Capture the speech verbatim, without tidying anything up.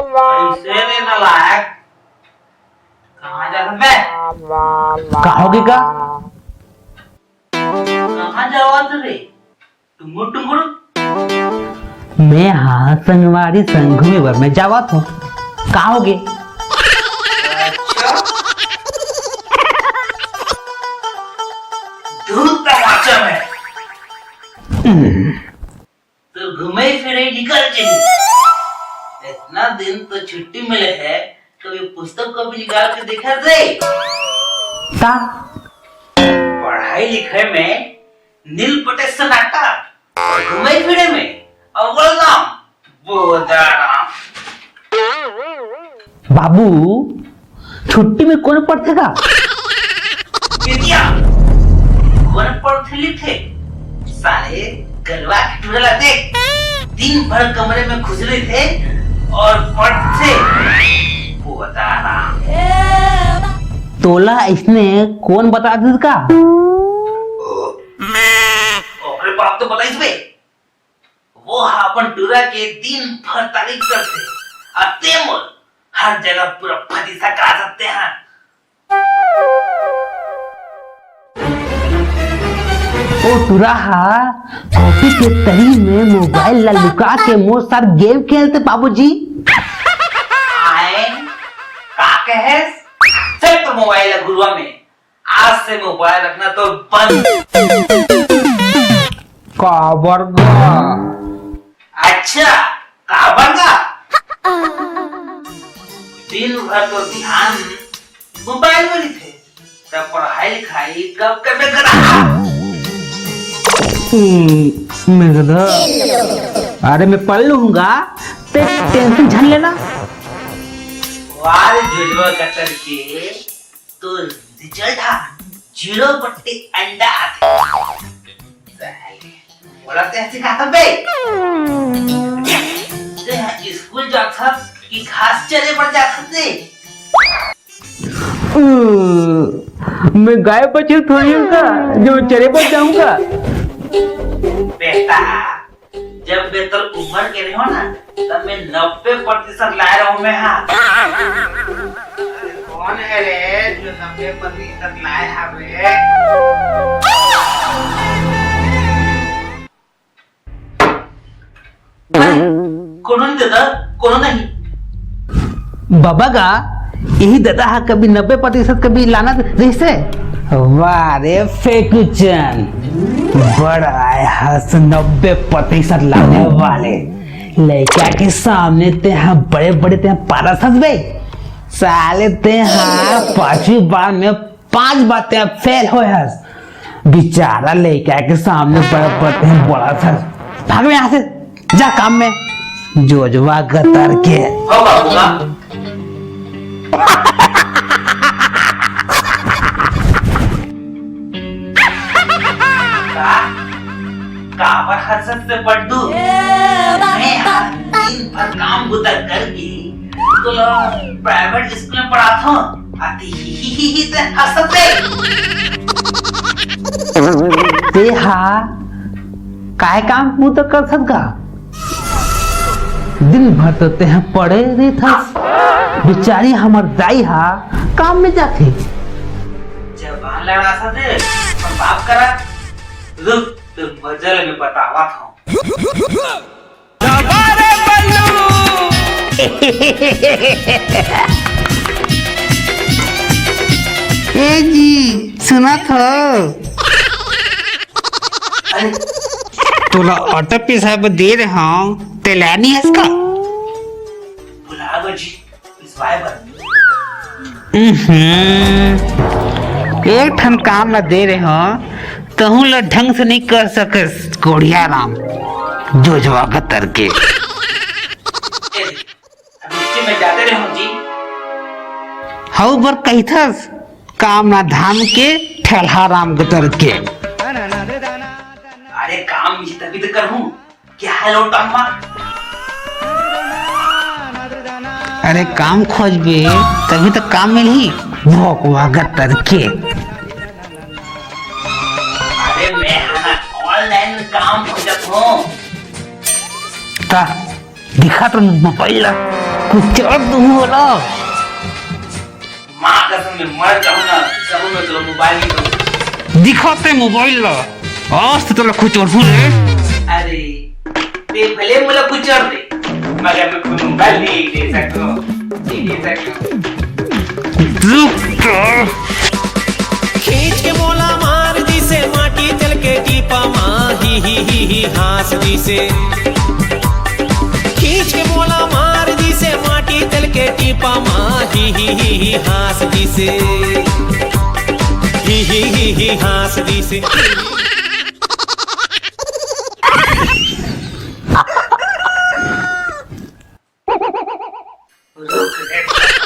कैसे रे नालायक? कहाँ जात बे? का होगे का? कहाँ जावत रे? टुंगुर टुंगुर। मैं हा संगवारी संग घूमे बर मैं जावत हूँ। का होगे? अच्छा। धूप तमाचा में। तो घूमे फिरे निकल चली। इतना दिन तो छुट्टी मिले है, कभी पुस्तक कॉपी निकाल के देखा रे। का? पढ़ाई लिखाई में नील पटे सन्नाटा, घूमे फिरे में अव्वल नाम। बोदाराम। बाबू, छुट्टी में कोन पढ़थे का? बिटिया, कोन पढ़थे लिखथे? साले गलवा के टूरा ला देख, दिन भर कमरे में घुस रहिथे और पढ़थे। बोदाराम। तोला इसने कोन बता दिस का? ओकरे बाप तो बताइस बे। वो ह अपन टूरा के दिन भर तारीफ करथे, अउ ते मोर हर जगह पूरा फतीसा करा सकते हैं। ओ टूरा हा कॉपी के तरी में मोबाइल ला लुका के मोर साथ गेम खेलथे बाबूजी। आए, का कहेस? चल तो मोबाइल ला घुरवा में। आज से मोबाइल रखना तो बंद। काबर गा? अच्छा, काबर गा? दिन भर तो ध्यान मोबाइल में रहिथे, तब पढ़ाई लिखाई कब करबे करा? हम्म, मैं गधा। अरे मैं पढ़ लूंगा, ते टेंशन झन लेना। वाह रे जुजुआ गतर के, तो रिजल्ट हा जीरो बट्टे अंडा आथे। साले, बोला ते हंसी खाता बे। ते हा स्कूल जात हस कि घास चरे बर जात हस रे? मैं गाय बछरू थोड़ी हूँ का, जो चरे बर जाऊंगा। बेटा, जब मैं तोर उम्र के रहे हो ना, तब मैं नब्बे प्रतिशत लाए रहूं मैं, हाँ। कौन है रे जो नब्बे प्रतिशत लाए हवे? कोनो नहीं दादा, कोनो नहीं। बाबा गा, यही दादा हा कभी नब्बे प्रतिशत कभी लाना रहिसे। वाह रे फेकुचन, बड़ा आय हस नब्बे प्रतिशत लाने वाले। लइका के सामने ते हा बड़े बड़े ते हा पारस हस बे। साले ते हा पांचवी बार में पांच बार ते फेल होए हस। बेचारा लइका के सामने बड़े बड़े ते हा बोलत हस। भाग में यहाँ से, जा काम में। जोजवा गतर के। हो बाबूआ। का? काबर हंसत से बड्डू? मैं हा दिन भर काम बुता करके तोला प्राइवेट स्कूल में पढ़ात हूँ। अति ही ही ही ही ते हंसत हे। ते हा काय काम बुता करथस का? दिन भर तो ते हा पड़े रहिथस। बेचारी हमर दाई हा काम में जाथे। जबान लड़ाथस ते, पर बाप करा। रुक, तो मजा ले मैं बतावत हूँ। ए जी, सुनत हो? अरे, तोला आटा पिसाए बर दे रहे हंव, ते लाय नइ हस का? भुला गो जी, पिसवाए बर। उहुं, एक ठन काम ला दे रहे हंव, तहूं ला ढंग से नइ कर सकस, कोढ़िया राम, जोजवा गतर के। ए, अब नीचे में जाते रहे हूँ जी। हऊ बर कहिथस, काम ना धाम के, ठेलहा राम गतर के। अरे काम ही तभी तो करहूँ, क्या है लोटा अम्मा? अरे काम खोजबे, तभी तो काम मिलही, भोकवा गतर के। अरे मैं हा ना online काम खोजत हूँ। का दिखा तो मोबाइल ला। कुचर दूं बोला। माँ कसम, मैं मर जाऊं ना, तब मैं तोला मोबाइल नहीं दूं। दिखा ते मोबाइल ला, आज तो तोला कुचर दूं रे। अरे, ते भले मोला कुचर दे, मगर मैं खुद मोबाइल नहीं ले सकता, नहीं ले सकता। रुक तो। खींच के मोला मार दिसे माटी तेल के टीपा मा, ही ही ही ही हाँस दिसे। खींच के मोला मार दिसे माटी तेल के टीपा मा, ही ही ही ही हाँस दिसे। ही ही ही ही हाँस दिसे। रुक रे।